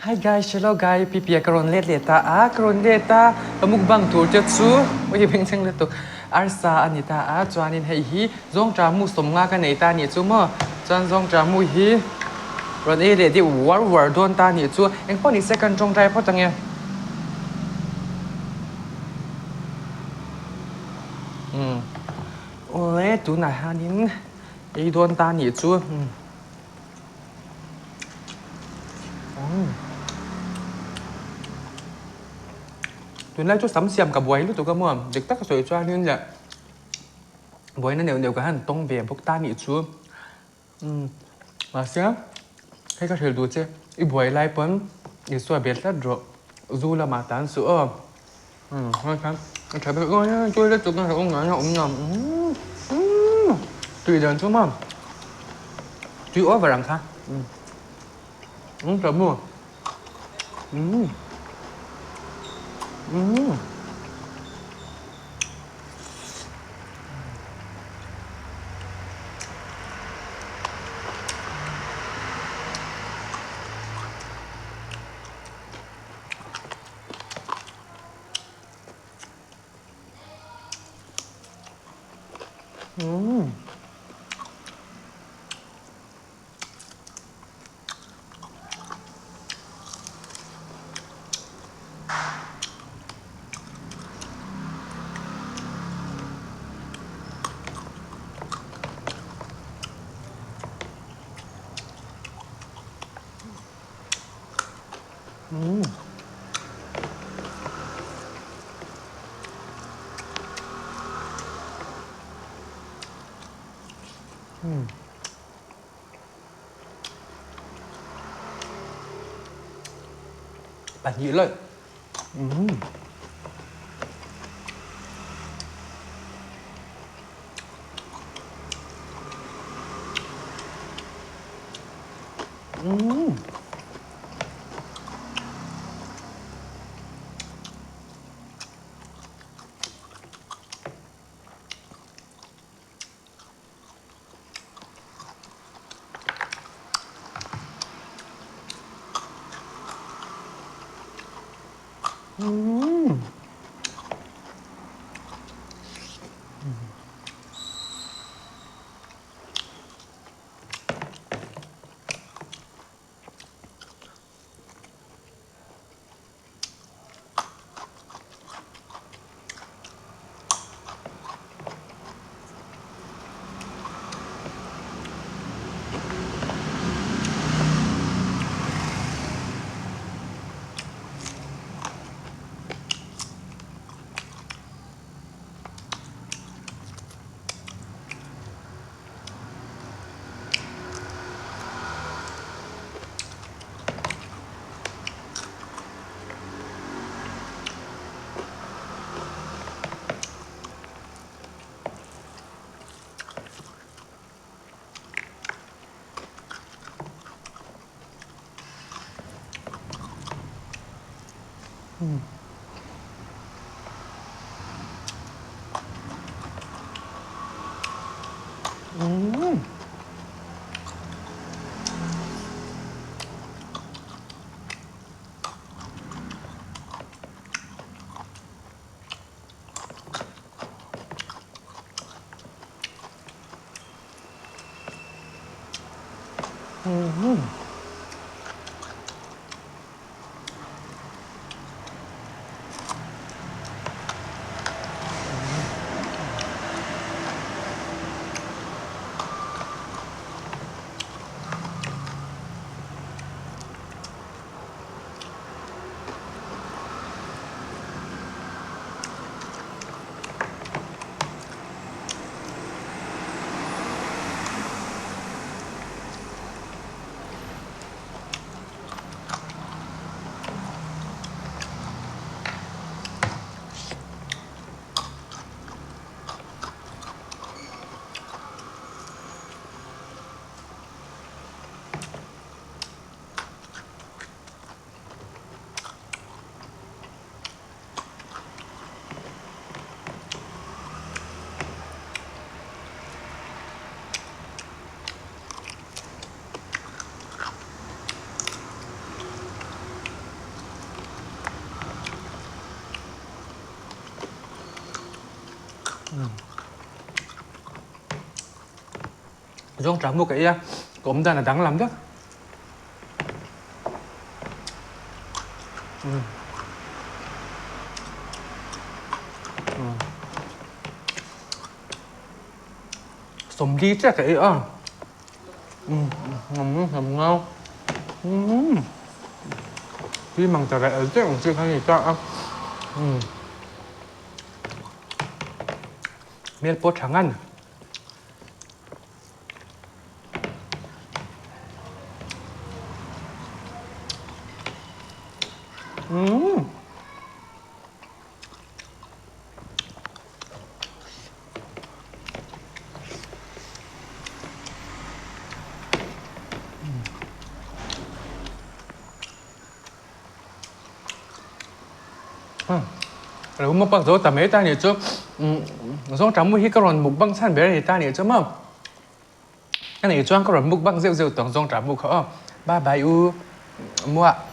Hi guys, hello guys, Pipia ka rawn let leh ta a, ka rawn let a, ka mukbang tur te chu ui bengchheng lutuk arsa a ni ta a, chuanin hei hi zawngṭah mu sawmnga ka nei ta a nih chu maw, chuan zawngṭah mu hi rawn ei leh deuh uar uar dawn ta a nih chu, engpawh ni se kan ṭawngṭai phawt ange. Umm awle tunah hianin ei dawn ta a nih chu. Tunlai chu sam siam ka buai lutuk a maw dik taka sawi chuanin leh buaina neuh neuh ka han tawng ve bawk ta nih chu umm mahse hei ka hrilh duh che i buai lai pawn Isua be tlat rawh zu lamah tan suh aw umm hei khan a tha ber aw tui lutuk a hrehawm ngai a awm nuam umm umm tui dan chu maw tui over ang kha umm umm tha maw umm umm. Pahnih lawih. Zawng ṭah mu ka ei a, ka awm dan a danglam vek. Sawmli chiah ka ei a, tui mang ta reh el chiah ang chi kha a ni ta a. Hmel pawh tha ngan. Umm. Lo mukbang zo ta mai ta nih chu zawngṭah mu hi ka rawn mukbang chhan ber a ni ta nih chu maw ka neih chuan ka rawn mukbang zeuh zeuh tawng zawngṭah mu kha aw bye bye u muah.